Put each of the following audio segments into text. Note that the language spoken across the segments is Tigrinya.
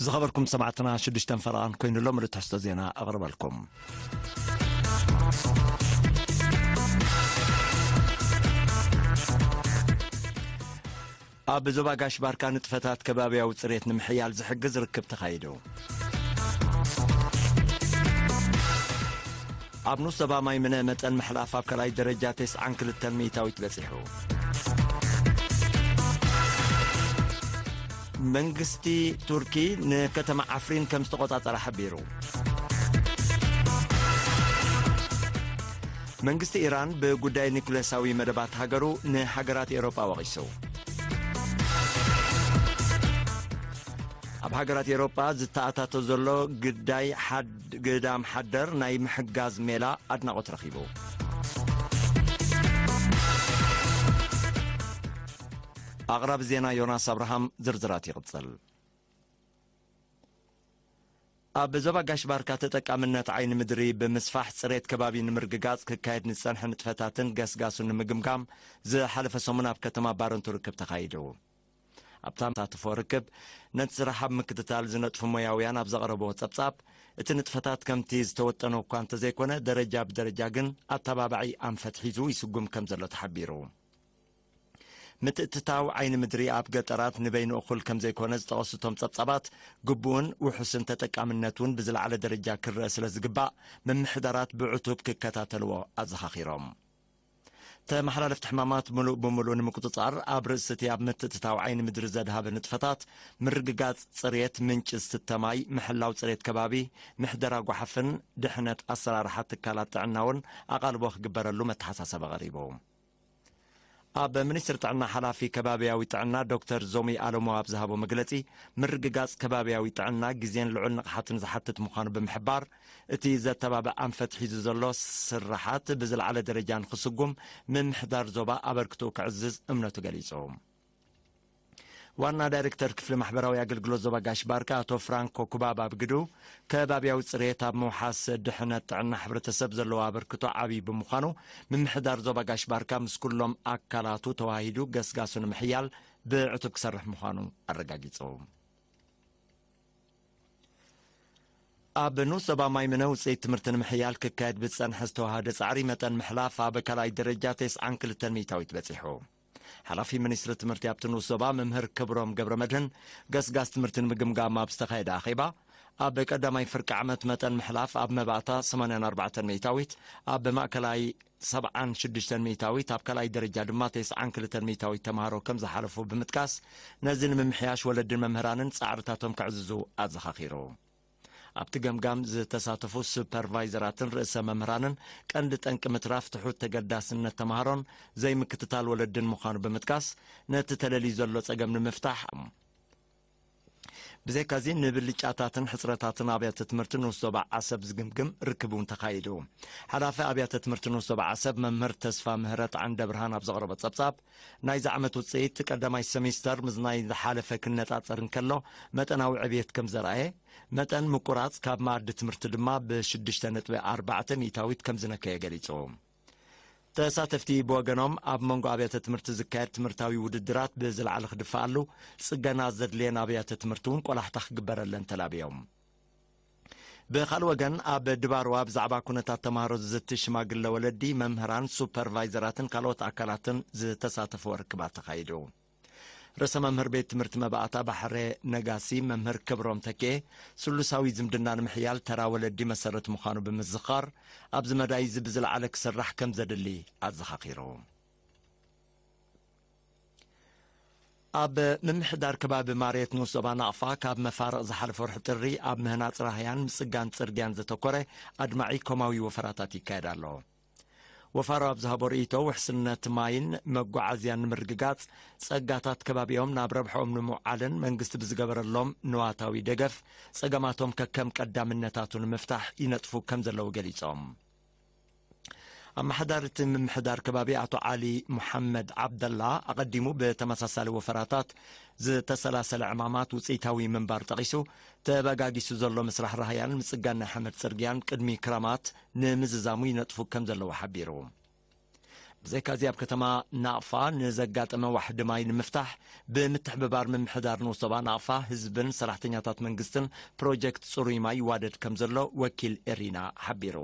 ዝኸበርኩም ሰማዕትና፣ ሽዱሽተን ፈረቓን ኮይኑሎ ምሉእ ትሕዝቶ ዜና ኣቕርበልኩም። ኣብ ዞባ ጋሽ ባርካ ንጥፈታት ከባብያዊ ጽሬት ንምሕያል ዝሕግዝ ርክብ ተኻይዱ። ኣብ ንኡስ ዞባ ማይ ምነ መጠን ምሕላፍ ኣብ ካልኣይ ደረጃ ተስዓን ክልተን ሚእታዊት በጺሑ። መንግስቲ ቱርኪ ንከተማ ዓፍሪን ከም ዝተቖጻጸረ ሓቢሩ። መንግስቲ ኢራን ብጉዳይ ኒኩሌሳዊ መደባት ሃገሩ ንሃገራት ኤውሮጳ ወቒሱ። ኣብ ሃገራት ኤውሮጳ ዝተኣታቶ ዘሎ ግዳይ ሓድ-፣ ግዳም ሓደር ናይ ምሕጋዝ ሜላ ኣድናቖት ረኺቡ። ኣቕራቢ ዜና ዮናስ ኣብርሃም። ዝርዝራት ይቕጽል። ኣብ ዞባ ጋሽ ባርካ ተጠቃምነት ዓይኒ ምድሪ ብምስፋሕ ጽሬት ከባቢ ንምርግጋጽ ክካየድ ንጸንሐ ንጥፈታትን ገስጋሱን ንምግምጋም ዝሓለፈ ሰሙን ኣብ ከተማ ባረንቱ ርክብ ተኻይዱ። ኣብታ ተሳትፎ ርክብ ነቲ ስራሕ ኣብ ምክትታል ዝነጥፉ ሞያውያን ኣብ ዘቕረብዎ ጸብጻብ፣ እቲ ንጥፈታት ከምቲ ዝተወጠነ እኳ እንተዘይኮነ፣ ደረጃ ብደረጃ ግን ኣተባባዒ ኣንፈት ሒዙ ይስጉም ከም ዘሎ ተሓቢሩ። ምትእትታው ዓይኒ ምድሪ ኣብ ገጠራት ንበይኑ እኹል ከም ዘይኮነ ዝጠቐሱ እቶም ጸብጻባት፣ ግቡእን ውሑስን ተጠቃምነት እውን ብዝለዓለ ደረጃ ክረአ ስለ ዝግባእ፣ ምምሕዳራት ብዕቱብ ክከታተልዎ ኣዘኻኺሮም። ተመሓላለፍቲ ሕማማት ምሉእ ብምሉእ ንምቁጽጻር፣ ኣብ ርእሲ እቲ ኣብ ምትእትታው ዓይኒ ምድሪ ዘድሃበ ንጥፈታት፣ ምርግጋጽ ጽሬት ምንጪ ዝስተ ማይ፣ ምሕላው ጽሬት ከባቢ፣ ምሕደራ ጓሓፍን ድሕነት ኣሰራርሓ ትካላት ጥዕና እውን ኣቓልቦ ክግበረሉ መተሓሳሰቢ ቀሪቡ። ኣብ ሚኒስትሪ ጥዕና ሓላፊ ከባብያዊ ጥዕና ዶክተር ዞሚ ኣለሞ ኣብ ዝሃቦ መግለጺ፣ ምርግጋጽ ከባብያዊ ጥዕና ግዜን ልዑል ንቕሓትን ዝሓትት ምዃኑ ብምሕባር፣ እቲ ዘተባብዕ ኣንፈት ሒዙ ዘሎ ስርሓት ብዝለዓለ ደረጃ ንኽስጉም፣ ምምሕዳር ዞባ ኣበርክትኡ ክዕዝዝ እምነቱ ገሊጹ። ዋና ዳይሬክተር ክፍሊ ማሕበራዊ ኣገልግሎት ዞባ ጋሽ ባርካ ኣቶ ፍራንኮ ኩባባ ብግዱ፣ ከባብያዊ ጽሬት ኣብ ምውሓስ ድሕነት ጥዕና ሕብረተሰብ ዘለዎ ኣበርክቶ ዓብዪ ብምዃኑ፣ ምምሕዳር ዞባ ጋሽ ባርካ ምስ ኩሎም ኣካላቱ ተዋሂዱ ገስጋሱ ንምሕያል ብዕቱብ ክሰርሕ ምዃኑ ኣረጋጊጹ። ኣብ ንኡስ ዞባ ማይ ምነ ውፅኢት ትምህርቲ ንምሕያል ክካየድ ብዝፀንሐ ዝተዋሃደ ፃዕሪ መጠን ምሕላፍ ኣብ ካልኣይ ደረጃ ተስዓን ክልተን ሚእታዊት በፂሑ። ሓላፊ ሚኒስትሪ ትምህርቲ ኣብቲ ንኡስ ዞባ መምህር ክብሮም ገብረ መድህን፣ ገስጋስ ትምህርቲ ንምግምጋም ኣብ ዝተኻየደ ኣኼባ፣ ኣብ ቀዳማይ ፍርቂ ዓመት መጠን ምሕላፍ ኣብ መባእታ ሰማንያን ኣርባዕተን ሚእታዊት፣ ኣብ ማእከላይ ሰብዓን ሽዱሽተን ሚእታዊት፣ ኣብ ካልኣይ ደረጃ ድማ ተስዓን ክልተን ሚእታዊት ተምሃሮ ከም ዝሓለፉ ብምጥቃስ፣ ነዚ ንምምሕያሽ ወለድን መምህራንን ጻዕርታቶም ከዕዝዙ ኣዘኻኺሩ። ኣብቲ ገምጋም ዝተሳተፉ ሱፐርቫይዘራትን ርእሰ መምህራንን፣ ቀንዲ ጠንቂ ምትራፍ ትሑት ተገዳስነት ተምሃሮን ዘይምክትታል ወለድን ምዃኑ ብምጥቃስ፣ ነቲ ተለልዩ ዘሎ ጸገም ንምፍታሕ፣ ብዘይካዚ ንብልጫታትን ሕጽረታትን ኣብያተ ትምህርቲ ንኡስ ዞባ ዓሰብ ዝግምግም ርክብ እውን ተኻይዱ። ሓላፊ ኣብያተ ትምህርቲ ንኡስ ዞባ ዓሰብ መምህር ተስፋ ምህረት ዓንደ ብርሃን ኣብ ዘቕረቦ ጸብጻብ፣ ናይዚ ዓመት ውጽኢት ቀዳማይ ሰሚስተር ምስ ናይ ዝሓለፈ ክነጻጸር እንከሎ፣ መጠናዊ ዕብየት ከም ዘርኣየ፣ መጠን ምቁራጽ ካብ መኣዲ ትምህርቲ ድማ ብሽዱሽተ ነጥቢ ኣርባዕተ ሚእታዊት ከም ዝነከየ ገሊጹ። ተሳተፍቲ ብወገኖም፣ ኣብ መንጎ ኣብያተ ትምህርቲ ዝካየድ ትምህርታዊ ውድድራት ብዝለዓለ ክድፈኣሉ፣ ጽገና ዘድልየን ኣብያተ ትምህርቲ እውን ቆላሕታ ክግበረለን ተላብዮም። ብኻልእ ወገን፣ ኣብ ድባርዋ ብዛዕባ ኩነታት ተምሃሮ ዝዝቲ ሽማግለ ወለዲ፣ መምህራን፣ ሱፐርቫይዘራትን ካልኦት ኣካላትን ዝተሳተፍዎ ርክባት ተኻይዱ። ርእሰ መምህር ቤት ትምህርቲ መባእታ ባሕረ ነጋሲ፣ መምህር ክብሮም ተኬ፣ ስሉሳዊ ዝምድና ንምሕያል ተራ ወለዲ መሰረት ምዃኑ ብምዝኻር፣ ኣብዚ መዳይ እዚ ብዝለዓለ ክስራሕ ከም ዘድሊ ኣዘኻኺሩ። ኣብ ምምሕዳር ከባቢ ማርየት ንኡስ ዞባ ናቕፋ፣ ካብ መፋርቕ ዝሓለፈ ወርሒ ጥሪ ኣብ ምህናጽ ራህያን ምጽጋን ጽርግያን ዘተኮረ ኣድማዒ ኮማዊ ወፈራታት ይካየድ ኣሎ። ወፋሮ ኣብ ዝሃቦ ርእይቶ፣ ውሕስነት ማይን መጓዓዝያን ንምርግጋጽ፣ ጸጋታት ከባቢኦም ናብ ረብሕኦም ንምውዓልን መንግስቲ ብዝገበረሎም ንዋታዊ ደገፍ፣ ጸገማቶም ከከም ቀዳምነታቱ ንምፍታሕ ይነጥፉ ከም ዘለዉ ገሊጾም። ኣመሓዳሪ እቲ ምምሕዳር ከባቢ ኣቶ ዓሊ ሙሓመድ ዓብደላ፣ ኣቐዲሙ ብተመሳሳሊ ወፈራታት ዝተሰላሰለ ዕማማት ውጽኢታዊ ምንባር ጠቒሱ፣ ተበጋጊሱ ዘሎ ምስራሕ ራህያን ምጽጋን ናይ ሓመድ ጽርግያን ቅድሚ ክራማት ንምዝዛሙ ይነጥፉ ከም ዘለዉ ሓቢሩ። ብዘይካዚ ኣብ ከተማ ናቕፋ ንዘጋጠመ ዋሕዲ ማይ ንምፍታሕ ብምትሕብባር ምምሕዳር ንኡስ ዞባ ናቕፋ ህዝብን ሰራሕተኛታት መንግስትን ፕሮጀክት ጽሩይ ማይ ይዋደድ ከም ዘሎ ወኪል ኤሪና ሓቢሩ።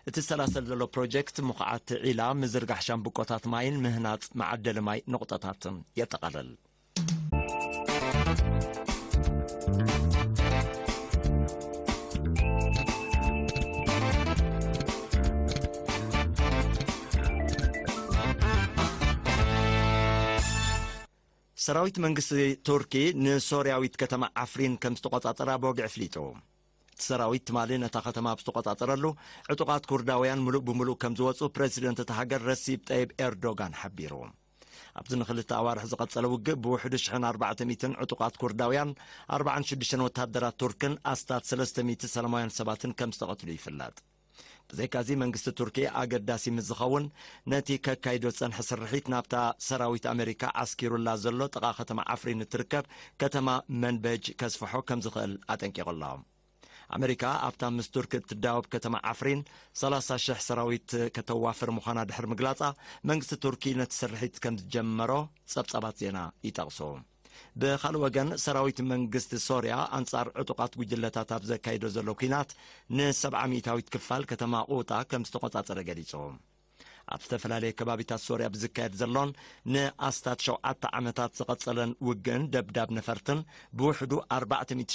እቲ ዝሰላሰል ዘሎ ፕሮጀክት ምኹዓት ዒላ፣ ምዝርጋሕ ሻምብቆታት ማይን ምህናጽ መዓደሊ ማይ ነቑጣታትን የጠቓልል። ሰራዊት መንግስቲ ቱርኪ ንሶርያዊት ከተማ ዓፍሪን ከም ዝተቖጻጸራ ብወግዒ ኣፍሊጡ። እቲ ሰራዊት ትማሊ ነታ ከተማ ኣብ ዝተቖጻጸረሉ፣ ዕጡቓት ኩርዳውያን ምሉእ ብምሉእ ከም ዝወጹ ፕረዚደንት እታ ሃገር ረሲብ ጠይብ ኤርዶጋን ሓቢሩ። ኣብዚ ንኽልተ ኣዋርሕ ዝቐጸለ ውግእ ብውሕዱ ሽሕን ኣርባዕተ ሚእትን ዕጡቓት ኩርዳውያን፣ ኣርባዓን ሽዱሽተን ወተሃደራት ቱርክን ኣስታት ሰለስተ ሚእቲ ሰላማውያን ሰባትን ከም ዝተቐትሉ ይፍለጥ። ብዘይካዚ መንግስቲ ቱርኪ ኣገዳሲ ምስ ዝኸውን፣ ነቲ ከካይዶ ዝጸንሐ ስርሒት ናብታ ሰራዊት ኣመሪካ ዓስኪሩላ ዘሎ ጥቓ ከተማ ዓፍሪን እትርከብ ከተማ መንበጅ ከስፍሖ ከም ዝኽእል ኣጠንቂቑ ኣሎ። ኣመሪካ ኣብታ ምስ ቱርኪ እትዳወብ ከተማ ዓፍሪን ሰላሳ ሽሕ ሰራዊት ከተዋፍር ምዃና ድሕሪ ምግላጻ፣ መንግስቲ ቱርኪ ነቲ ስርሒት ከም ዝጀመሮ ጸብጻባት ዜና ይጠቕሱ። ብኻልእ ወገን፣ ሰራዊት መንግስቲ ሶርያ ኣንጻር ዕጡቓት ጉጅለታት ኣብ ዘካይዶ ዘሎ ኲናት ንሰብዓ ሚእታዊት ክፋል ከተማ ቁጣ ከም ዝተቖጻጸረ ገሊጹ። ኣብ ዝተፈላለየ ከባቢታት ሶርያ ብዝካየድ ዘሎን ንኣስታት ሸውዓተ ዓመታት ዝቐጸለን ውግእን ደብዳብ ነፈርትን ብውሕዱ ኣርባዕተ ሚእቲ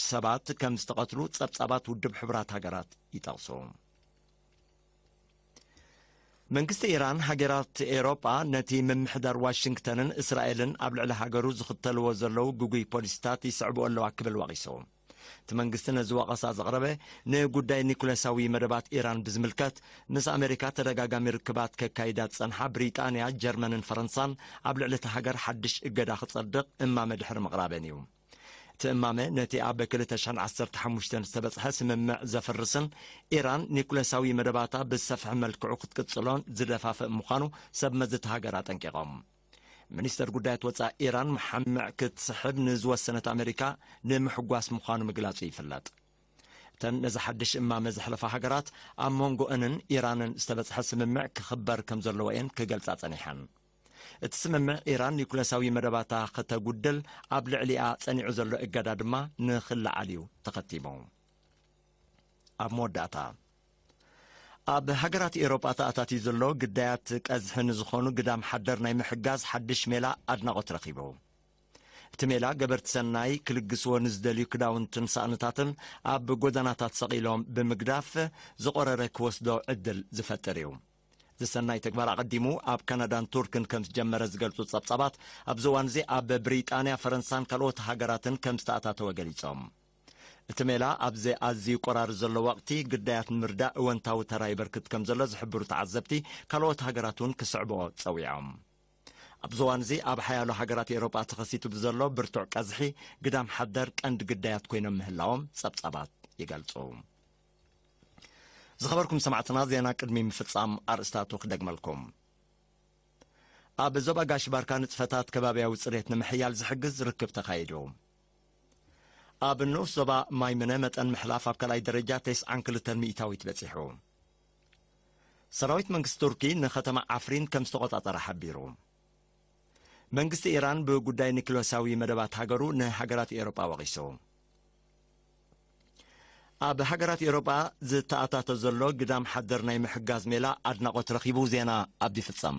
ሰባት ከም ዝተቐትሉ ጸብጻባት ውድብ ሕቡራት ሃገራት ይጠቕሱ። መንግስቲ ኢራን፣ ሃገራት ኤውሮጳ ነቲ ምምሕዳር ዋሽንግተንን እስራኤልን ኣብ ልዕሊ ሃገሩ ዝኽተልዎ ዘለዉ ግጉይ ፖሊሲታት ይስዕብኦ ኣለዋ ክብል ወቒሱ። እቲ መንግስቲ ነዚ ወቐሳ ዘቕረበ፣ ንጉዳይ ኒኩለሳዊ መደባት ኢራን ብዝምልከት ምስ ኣመሪካ ተደጋጋሚ ርክባት ከካይዳ ዝጸንሓ ብሪጣንያ፣ ጀርመንን ፈረንሳን ኣብ ልዕሊ እታ ሃገር ሓድሽ እገዳ ክጸድቕ እማመ ድሕሪ ምቕራበን እዩ። እቲ እማመ ነቲ ኣብ ክልተ ሽሕን ዓሰርተ ሓሙሽተን ዝተበጽሐ ስምምዕ ዘፍርስን ኢራን ኒኩለሳዊ መደባታ ብዝሰፍሐ መልክዑ ክትቅጽሎን ዝደፋፍእ ምዃኑ ሰብ መዚ እታ ሃገር ኣጠንቂቖም። ሚኒስተር ጉዳያት ወጻኢ ኢራን መሓምዕ ክትስሕብ ንዝወሰነት ኣመሪካ ንምሕጓስ ምዃኑ ምግላጹ ይፍለጥ። እተን ነዚ ሓድሽ እማመ ዘሕለፋ ሃገራት፣ ኣብ መንጎአንን ኢራንን ዝተበጽሐ ስምምዕ ክኽበር ከም ዘለዎ እየን ክገልጻ ጸኒሐን። እቲ ስምምዕ፣ ኢራን ኒኩለሳዊ መደባታ ከተጉድል ኣብ ልዕሊኣ ጸኒዑ ዘሎ እገዳ ድማ ንኽለዓል እዩ ተኸቲሙ። ኣብ መወዳእታ፣ ኣብ ሃገራት ኤውሮጳ ተኣታትዩ ዘሎ ግዳያት ቀዝሒ ንዝኾኑ ግዳም ሓደር ናይ ምሕጋዝ ሓድሽ ሜላ ኣድናቖት ረኺቡ። እቲ ሜላ፣ ገበርቲ ሰናይ ክልግስዎ ንዝደልዩ ክዳውንትን ሳእንታትን ኣብ ጎደናታት ሰቒሎም ብምግዳፍ፣ ዝቖረረ ክወስዶ ዕድል ዝፈጥር እዩ። እዚ ሰናይ ተግባር ኣቐዲሙ ኣብ ካናዳን ቱርክን ከም ዝጀመረ ዝገልጹ ጸብጻባት፣ ኣብዚ እዋን እዚ ኣብ ብሪጣንያ፣ ፈረንሳን ካልኦት ሃገራትን ከም ዝተኣታተወ ገሊጾም። እቲ ሜላ ኣብዚ ኣዝዩ ቆራሪ ዘሎ ወቕቲ፣ ግዳያት ንምርዳእ እወንታዊ ተራ የበርክት ከም ዘሎ ዝሕብሩ ተዓዘብቲ፣ ካልኦት ሃገራት እውን ክስዕብኦ ጸዊዖም። ኣብዚ እዋን እዚ ኣብ ሓያሎ ሃገራት ኤውሮጳ ተኸሲቱ ብዘሎ ብርቱዕ ቀዝሒ፣ ግዳም ሓደር ቀንዲ ግዳያት ኮይኖም ምህላዎም ጸብጻባት ይገልጹ። ዝኸበርኩም ሰማዕትና፣ ዜና ቅድሚ ምፍጻም ኣርእስታቱ ክደግመልኩም። ኣብ ዞባ ጋሽ ባርካ ንጥፈታት ከባብያዊ ጽሬት ንምሕያል ዝሕግዝ ርክብ ተኻይዱ። ኣብ ንኡስ ዞባ ማይምነ መጠን ምሕላፍ ኣብ ካልኣይ ደረጃ ተስዓን ክልተን ሚእታዊት በጺሑ። ሰራዊት መንግስቲ ቱርኪ ንኸተማ ዓፍሪን ከም ዝተቖጻጸረ ሓቢሩ። መንግስቲ ኢራን ብጉዳይ ኒክለሳዊ መደባት ሃገሩ ንሃገራት ኤውሮጳ ወቒሱ። ኣብ ሃገራት ኤውሮጳ ዝተኣታተ ዘሎ ግዳም ሓደር ናይ ምሕጋዝ ሜላ ኣድናቖት ረኺቡ። ዜና ኣብዲ ፍጸም።